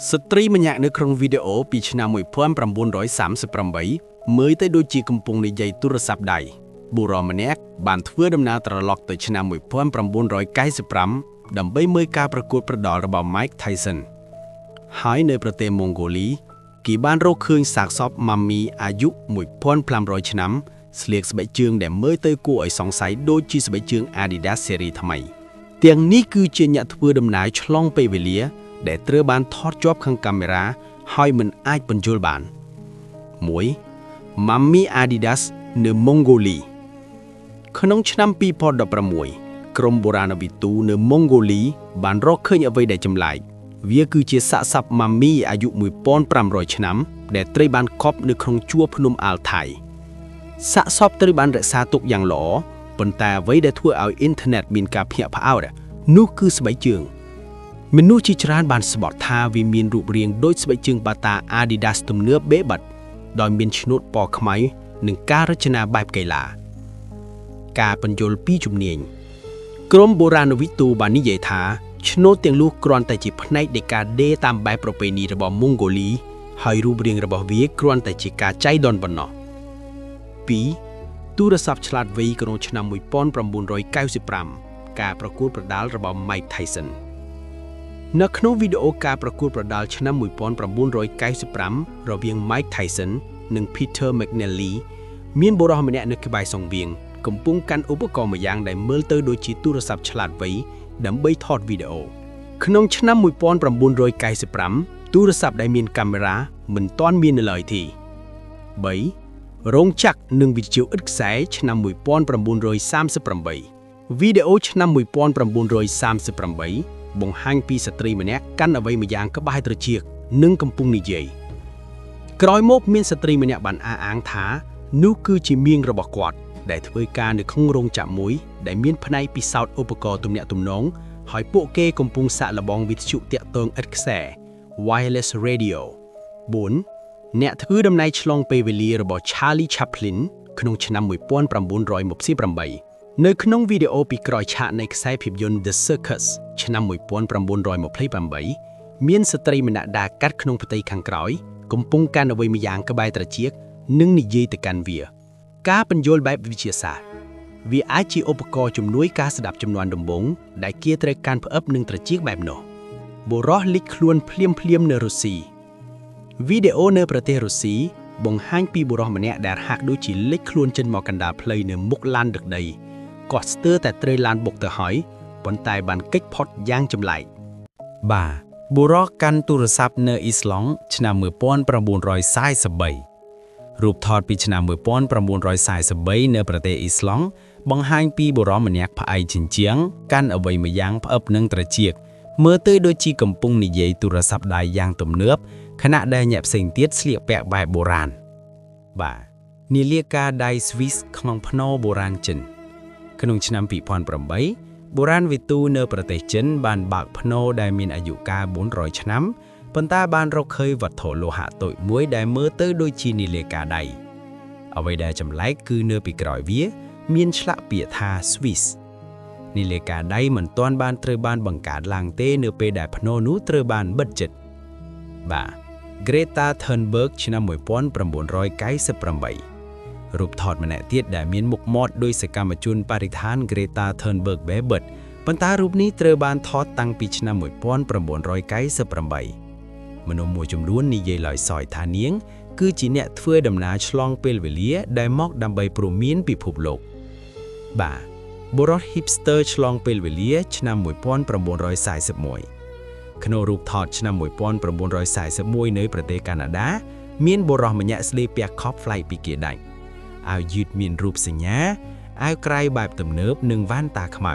ស្ត្រីម្នាក់នៅក្នុងវីដេអូពីឆ្នាំ1938មើលទៅដូចជាកំពុងនិយាយទូរស័ព្ទដៃបុរសម្នាក់បានធ្វើដំណើរត្រឡប់ទៅឆ្នាំ1995ដើម្បីមើលការប្រកួតប្រដាល់របស់ Mike Tyson ហើយនៅប្រទេសមង់ហ្គោលីគេបានរកឃើញសាកសពម៉ាមីអាយុ1500ឆ្នាំស្លៀកស្បែកជើងដែលមើលទៅគួរឲ្យសង្ស័យដូចជាស្បែកជើង Adidas ស៊េរីថ្មីទាំងនេះគឺជាអ្នកធ្វើដំណើរឆ្លងពេលវេលា ដែលត្រូវបានថតជាប់ខាងកាមេរ៉ាហើយមិនអាចពន្យល់បាន1 Mummy Adidas នៅម៉ុងហ្គោលីក្នុងឆ្នាំ2016ក្រុមបុរាណវិទូនៅម៉ុងហ្គោលីបានរកឃើញអ្វីដែលចម្លែកវាគឺជាសាកសពម៉ាមីអាយុ1500ឆ្នាំដែលត្រូវបានកប់នៅក្នុងជួរភ្នំអាល់ថៃសាកសពត្រូវបានរក្សាទុកយ៉ាងល្អប៉ុន្តែអ្វីដែលធ្វើឲ្យអ៊ីនធឺណិតមានការភ្ញាក់ផ្អើលនោះគឺស្បែកជើងមនុស្សជាច្រើនបានស្បត់ថាវាមានរូបរាងដូចស្បែកជើងបាតា Adidas ទំនើបបេបាត់ដោយមានឆ្នូតពណ៌ខ្មៅនិងការរចនាបែបកីឡាការបញ្យលពីជំនាញក្រុមបុរាណវិទូបាននិយាយថាឆ្នូតទាំងនោះគ្រាន់តែជាផ្នែកនៃការដេរតាមបែបប្រពៃណីរបស់ម៉ុងហ្គោលីហើយរូបរាងរបស់វាគ្រាន់តែជាការចៃដន្យប៉ុណ្ណោះ2ទូរស័ព្ទឆ្លាតវៃក្នុងឆ្នាំ1995ការប្រកួតប្រដាល់របស់ Mike Tyson នៅក្នុងវីដេអូការប្រកួតប្រដាល់ឆ្នាំ1995រវាង Mike Tyson និង Peter McNally មានបុរសម្នាក់នៅក្បែរសង្វៀងកំពុងកាន់ឧបករណ៍ម្យ៉ាងដែលមើលទៅដូចជាទូរស័ព្ទឆ្លាតវៃដើម្បីថតវីដេអូក្នុងឆ្នាំ1995ទូរស័ព្ទដែលមានកាមេរ៉ាមិនទាន់មាននៅឡើយទេ3រោងចក្រនិងវិទ្យុឥតខ្សែឆ្នាំ1938វីដេអូឆ្នាំ1938បង្ហាញពីស្ត្រីម្នាក់កាន់អ្វីម្យ៉ាងក្បែរត្រចៀកនិងកំពុងនិយាយក្រោយមកមានស្ត្រីម្នាក់បានអះអាងថានោះគឺជាមៀងរបស់គាត់ដែលធ្វើការនៅក្នុងរោងចក្រមួយដែលមានផ្នែកពិសោធន៍ឧបករណ៍ទំនាក់ទំនងហើយពួកគេកំពុងសាកល្បងវិទ្យុទាក់ទងឥតខ្សែ Wireless Radio 4អ្នកធ្វើដំណើរឆ្លងពេលវេលារបស់ Charlie Chaplin ក្នុងឆ្នាំ1928នៅក្នុងវីដេអូពីក្រោយឆាកនៃខ្សែភាពយន្ត The Circus ឆ្នាំ1928មានស្ត្រីម្នាក់ដើរកាត់ក្នុងផ្ទៃខាងក្រោយកំពុងកាន់អ្វីម្យ៉ាងក្បែរត្រចៀកនិងនិយាយទៅកាន់វាការបញ្យល់បែបវិទ្យាសាស្ត្រវាអាចជាឧបករណ៍ជំនួយការស្ដាប់ចំនួនដំបូងដែលគេត្រូវកាន់ផ្អឹបនឹងត្រចៀកបែបនោះបុរសលិចខ្លួនភ្លាមភ្លាមនៅរុស្ស៊ីវីដេអូនៅប្រទេសរុស្ស៊ីបង្ហាញពីបុរសម្នាក់ដែលហាក់ដូចជាលិចខ្លួនចេញមកកណ្ដាលផ្លូវនៅមុខឡានដឹកដីគាត់ស្ទើរតែត្រូវឡានបុកទៅហើយប៉ុន្តែបានគេចផុតយ៉ាងចម្លែក បាទបុរសកាន់ទូរស័ព្ទនៅអ៊ីស្លង់ឆ្នាំ1943រូបថតពីឆ្នាំ1943នៅប្រទេសអ៊ីស្លង់បង្ហាញពីបុរសម្នាក់ផ្អែកជញ្ជាំងកាន់អ្វីម្យ៉ាងផ្អឹបនឹងត្រចៀកមើលទៅដូចជាកំពុងនិយាយទូរស័ព្ទដៃយ៉ាងទំនើបខណៈដែលអ្នកផ្សេងទៀតស្លៀកពាក់បែបបុរាណបាទនាឡិកាដៃស្វីសក្នុងភ្នោបុរាណចិនក្នុងឆ្នាំ2008បុរាណវិទូនៅប្រទេសចិនបានបើកភ្នោដែលមានអាយុកាល400ឆ្នាំប៉ុន្តែបានរកឃើញវត្ថុលោហៈតូចមួយដែលមើលទៅដូចជានាឡិកាដៃអ្វីដែលចម្លែកគឺនៅពីក្រោយវាមានឆ្លាក់ពាក្យថា Swiss នាឡិកាដៃមិនទាន់បានត្រូវបានបង្កើតឡើងទេនៅពេលដែលភ្នោនោះត្រូវបានបិទជិតបាទ Greta Thunberg ឆ្នាំ1998រូបថតម្នាក់ទៀតដែលមានមុខមាត់ដោយសកម្មជនបរិស្ថាន Greta Thunberg បែបិតប៉ុន្តែរូបនេះត្រូវបានថតតាំងពីឆ្នាំ1998មនុស្សមួយចំនួននិយាយឡើយសយថានាងគឺជាអ្នកធ្វើដំណើរឆ្លងពេលវេលាដែលមកដើម្បីព្រមានពិភពលោកបាទបុរស hipster ឆ្លងពេលវេលាឆ្នាំ1941ក្នុងរូបថតឆ្នាំ1941នៅប្រទេសកាណាដាមានបុរសម្នាក់ស្លៀកពាក់ខោប្លែកពីគេដាច់អាវយឺតមានរូបសញ្ញាអាវក្រៅបែបទំនើបនិងវ៉ាន់តាខ្មៅ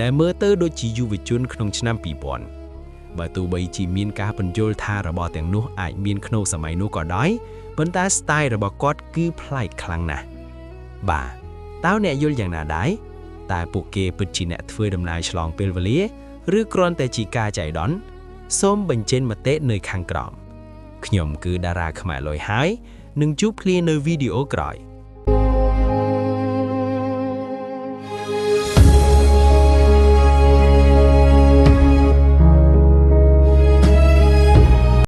ដែលមើលទៅដូចជាយុវជនក្នុងឆ្នាំ2000បើទោះបីជាមានការពន្យល់ថារបស់ទាំងនោះអាចមានក្នុងសម័យនោះក៏ដោយប៉ុន្តែស្ទាយរបស់គាត់គឺប្លែកខ្លាំងណាស់បាទតើអ្នកយល់យ៉ាងណាដែរតើពួកគេពិតជាអ្នកធ្វើដំណើរឆ្លងពេលវេលាឬគ្រាន់តែជាការចៃដន្យសូមបញ្ចេញមតិនៅខាងក្រោមខ្ញុំគឺតារាខ្មែរលយហើយនឹងជួបគ្នានៅវីដេអូក្រោយ